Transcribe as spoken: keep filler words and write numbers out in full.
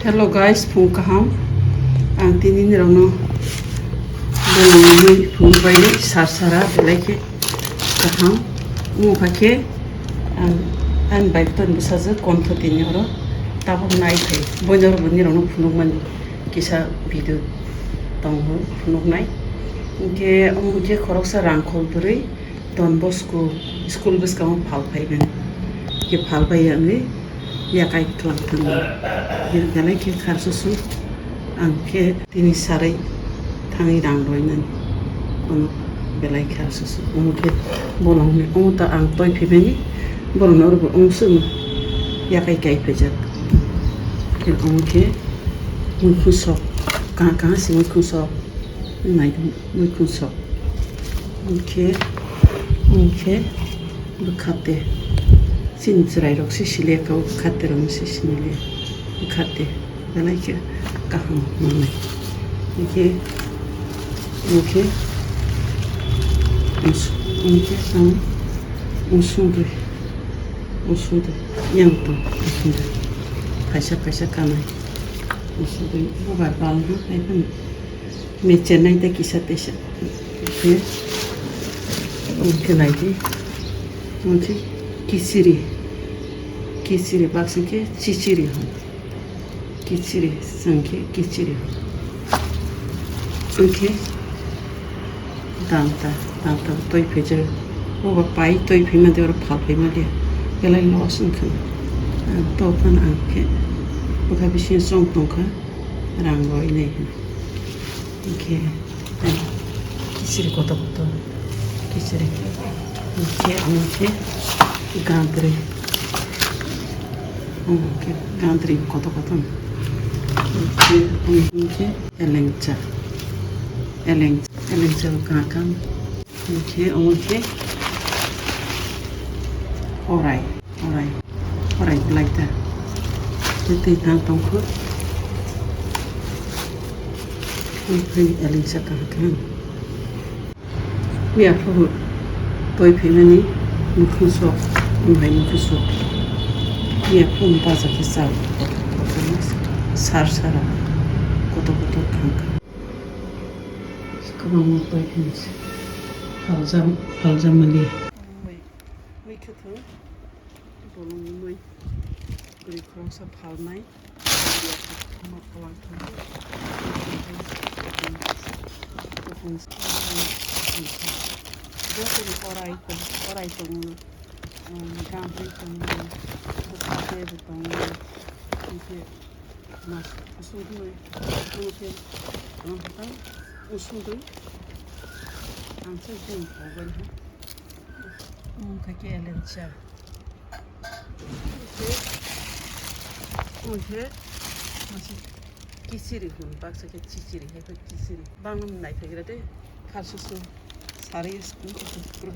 Hello guys, phung kaham. Ang tini nirokno bolongni phung bai sar sara belai khe kaham. Omo kha khe ang ani bai ton bwsajwk kontho tini oro tabuk nai phai. Boino oro bo nirokno phunukmani kisa video tongo phunuknai. Hinkhe omo khe khoroksa rangkhol bwrwi Don Bosco school bwskango phal phaimani. Khe phal bai wngwi yakai twlang thangwi. Belai khe kharsusu ang khe tini sarwi thangwi rang roinani. Ono belai kharsusu. Omo khe bolongni omo ta ang toi phaimani. Bolongni oro bo omo swk yakai kai phaijak. Khe omo khe muikhung sok. Kaha kaha se muikhung sok. Nai muikhung sok. Hinkhe, hinkhe bwkhate. Chini chwrairok se sile ka o bwkhate rokno se sinile. Bwkhate belai khe kaham manwi. Hinkhe, hinkhe, hinkhe ang usungri, usungri, yang tong usungri. Kaisa kaisa kanai. Usungri bubar balna hai phano. Mechenai tei kisa teisa. Oke. Oke, naidi. Oke. Kichiri. Kichiri, baksa khe chichiri hwn. Kichiri, chwng khe kichiri hwn. Oke. Danta, danta toi phaijak. Obo pai toi phaima de, oro phal phaima de. Belai loss wngkha. Ang to phano ang khe bwkha bisingo chong tongkha. Rang roi nai hwn. Hinkhe, kichiri kotor kotor, kichiri. Hinkhe, omo khe gandri. Omo khe gandri kotor kotor. Hinkhe, omo khe elengcha. Eleng, elengcha bo kaham kaham. Hinkhe, omo khe orai. Orai, orai belai ta. Tei tang tongkhu. Tei elengsa kaham kaham. Miya phuru toi phaimani mukhung sok, wng hai mukhung sok. Miya phuru baja khe chao. Sar sara. Kotor kotor thang. Kwbangma toi phaimani. Phaljam, phaljam mali. Mui, mui khe thung. Bolongni mui. Bwrwi khoroksa phalnai. Jotono orai tong-, orai tongo. Um, gambri tongo. Bwkhate bo tongo. Hinkhe mas usungtwi. Hinkhe, um, usungtwi. Ang se jeng pogani. Omo kha khe elengsa. Omo khe masa kichiri hwn, baksa khe chichiri, hai khe kichiri. Bangma nai phaigra de, kharsusu, sari, sukun, sukun.